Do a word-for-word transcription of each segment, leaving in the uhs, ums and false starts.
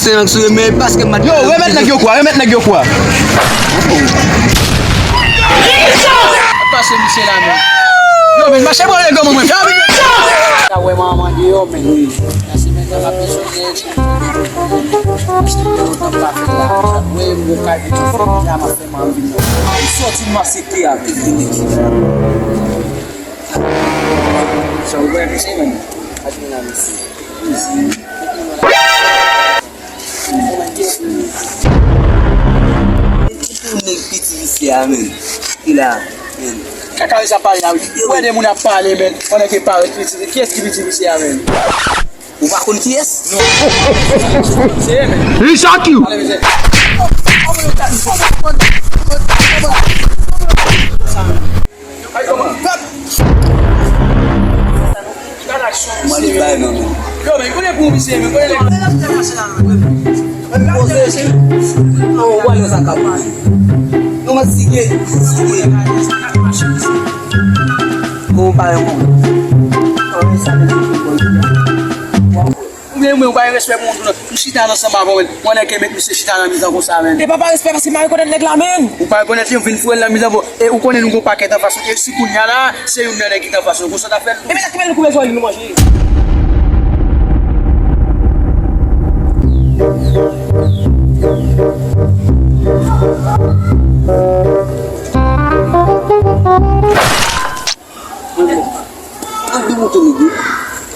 Yo, remèt nèg yo kwa, remèt nèg yo kwa. Pase misye la, men. Yo, men, mache pran nèg yo, mwen. Sa wè manman de yo, men. Nan semèn nan, m ap bezwen nèg. Paske yo, tan pa fè la. Wè, m yo ka vin fè la, m ap fè m anvi nan. M sòti m ap sete a, tout vin ekip. Sa ou wè, mesye, men. Pa vin la, mesye. Nèg piti visye a, men. Ki la, men. Kaka sa pale la, wi. Ou wè de moun ap pale, men. Pandan ke parèt piti, kiyès ki piti visye a, men? Ou pa konn kiyès? Non. Se, men. Li chak you. Pale, men. Mwen li bay non, men. Yo, men, konnen pou misye, men, konnen. Mwen poze, cheri. Oh, wale sa ka pou. Non, mwen sige, sige. Bon, pa yon moun. Oh, sa, men. Ou menm, ou pa gen respè pou moun tou, non. M chita ansanm avè w, men. Mwen nèg ke met misye chita nan mizan konsa, men. E pa pa respè paske m pa rekonèt nèg la, men. Ou pa rekonèt li, ou vin foure l nan mizan, bon. E ou konnen nou gon pakèt anfas nou. E si kounye a la, se youn nan nèg ki t anfas nou. Konsa ta fè l. E men sa ki fè nou koupe zòrèy nou manje. An di mouton nèg yo.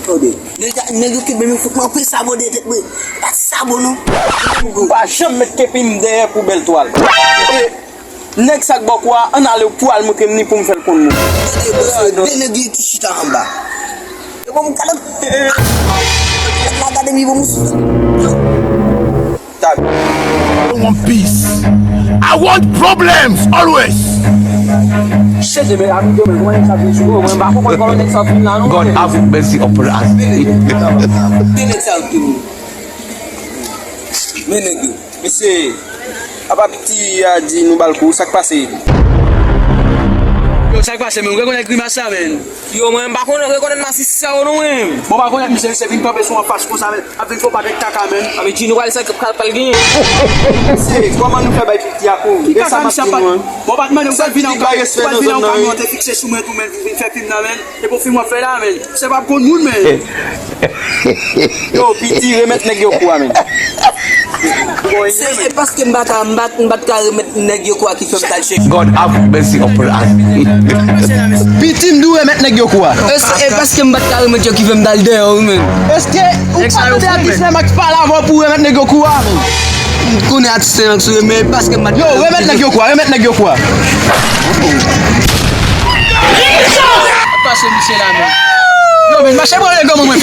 Tande. Nèg yo, nèg yo kenbe m, fout mwen anpil sabo dèyè tèt mwen. Pa ti sabo non. M pa janm met kepi m dèyè poubèl twal. E nèg sa k bò kou a, ann ale pou al montre m ni pou m fè l konn mwen. Tande, mesye, de nèg yo ki chita anba. E bon, m gade. La gade mi bon, m sou. I don't want peace. I want problems always. Chèche men abido men kòman nèg sa vin sou mwen, mwen pa konprann kòman nèg sa vin la non. God have mercy upon us. De nèg sa yo tou. Men nèg yo. Mesye, apa piti a di nou ba l kou, sa k pase? Yo, sa k pase men, ou rekonèt grimas la men? Yo, mwen m pa konn rekonèt masisi sa yo non men. Bon, pa konèt misye, misye vin kanpe sou anfas konsa men. Ap vin fè w pa gen kaka, men. A, men Junior, wè sa k pral, pral genyen. Se kòman nou fè bay piti a kou? Ki kaka misye ap pale? Bon, pa t mande, ou pral vin an kamyon, ou pral vin an kamyon, te fikse sou mwen tou, men, pou vin fè fim nan, men. E pou fim w ap fè la, men. Se pa pou moun, men. Yo, piti, remèt nèg yo kou a, men. Se, e paske m pa ka, m pa, m pa t ka remèt nèg yo kou a ki fè m t al chèche. God have mercy upon us. Piti, m di w remèt nèg yo kou a. E, e paske m pa t ka remèt yo ki fè m t al dèyè yo, men. Èske ou pa tande atis Nèmax pale avè w pou w remèt nèg yo kou a, men? M konnen atis Nèmax ou ye, men paske m pa t... Yo, remèt nèg yo kou a, remèt nèg yo kou a. Pase misye la, men. Yo, men, mache pran nèg yo, mwen.